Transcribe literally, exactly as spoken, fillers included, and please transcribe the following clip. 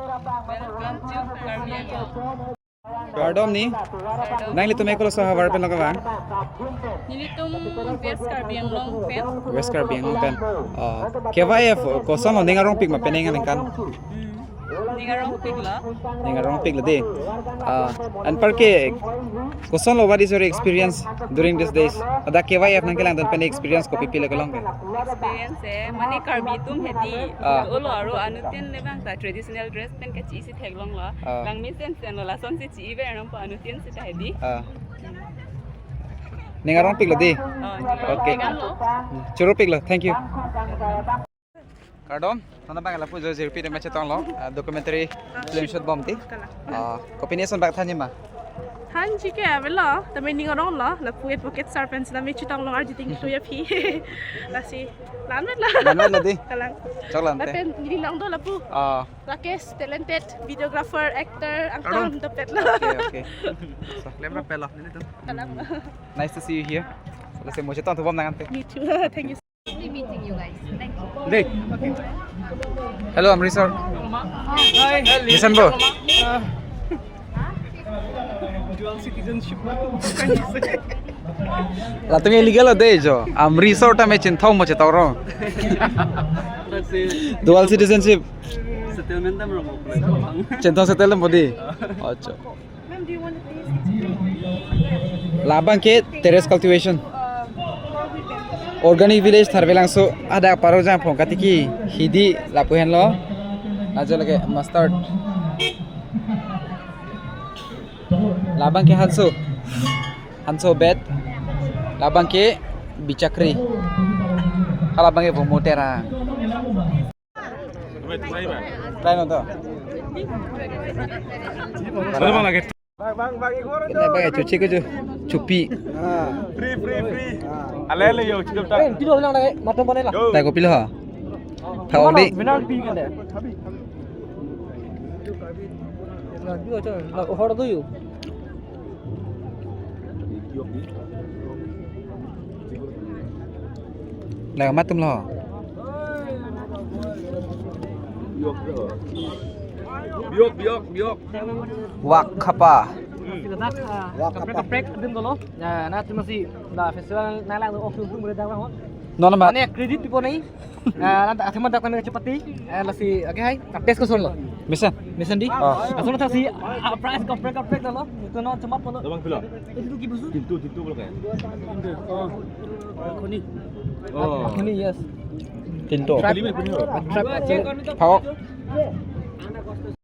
Welcome to Karbi Anglong. Kardom ni. Kardom. Nanglitum ekolo so havar pen lo kevang? Nelitum West Karbi Anglong pen. West Karbi Anglong pen. Oh. K Y F koson lo, ning arongpik ma penang aningkan? Hmm. Ning arongpik lo. Ning arongpik lo dei. Ah, anparke koson lo, what is your experience during these days? Hadak K Y F nangkelangdun pen experience kopi pilo kelong ke? Experience eh, mane Karbi atum hedi. Ah. Olo aro anuttin le bang ta traditional dress pen kachi isi theklong lo. Ah. Langmesen sen lo, lasonsi chi-i ver nangpo anuttin seta hedi. Ah. Ning arongpik lo dei. Oh, ning arongpik. Okay. Kan lo. Choro pik lo. Thank you. Kardom, non abang lapu jo jirpi de ma chetong lo, ah, documentary film shoot bom ti. Kalang. Ah, kopine ason bak thanji ma? Thanji ke avelo, tame ning arong lo, lapu advocate sir pen sita me chetong lo arjiting tu ya phi. Lasi, la-an vet lo. La-an vet lo dei. Kalang. Choklo ante. Lapen neli along do lapu. Ah. Rakesh, talented videographer, actor, angtan, okay, dopet lo. Okay, okay. So, klem rap pelo, nelitum. Kalang. Nice to see you here. Lasi mo chetong thu bom nang ante. Me too. Thank you. Lovely meeting you guys. Thank you. Dei. Hello, Amritsar. Hi. Misan bo? Ah. Dual citizenship. Latum illegal lo dei jo. Amritsar tame chinthong mo chetong rong. That's it. Dual citizenship. Settlement tam rong mo. Chinthong settlement mo dei. Acha. Ma'am, do you want to taste? Labang ke terrace cultivation. Organic village Tharvelangso, hadak Parojang Phongkatiki hidi lapu henlo. Ajo lake mustard. Labang ke hanso. Hanso bet. Labang ke bichakri. Halabang ke vomo tera. Try non to. Mana bang lagi? Bang, bang, bang, ikhor. Kita bang cuci ke ju. Cupi. Free, free, free. Ale le yo, cukup tak? Eh, tidur lang lagi, mata mana lah? Yo. Tai kopi lo ha. Thau di. Benar pi kan deh. Nah, juga tu. Lah, ohor tu yuk. Lah, matum lo. Biok, biok, biok. Wak khapa. Wak khapa. Kaprek, kaprek, din dolo. Ya, na tu masih, na festival na lang, oh, tum, tum, boleh dah, oh. Non ma? Mane credit pipo nai. Ah, nanti athema dak kami chapati. Eh, lasi, okay, hai. Taste koson lo? Mesen. Mesen dei. Oh. Langsung nanti si, ah, price kaprek kaprek lo. Itu non cemat lo. Labang pilo? Itu ki busu? Tintu, tintu pilo kayak. Oh. Koni. Oh. Koni, yes. Tintu. Trap. Kali ini pun. Trap. Thau.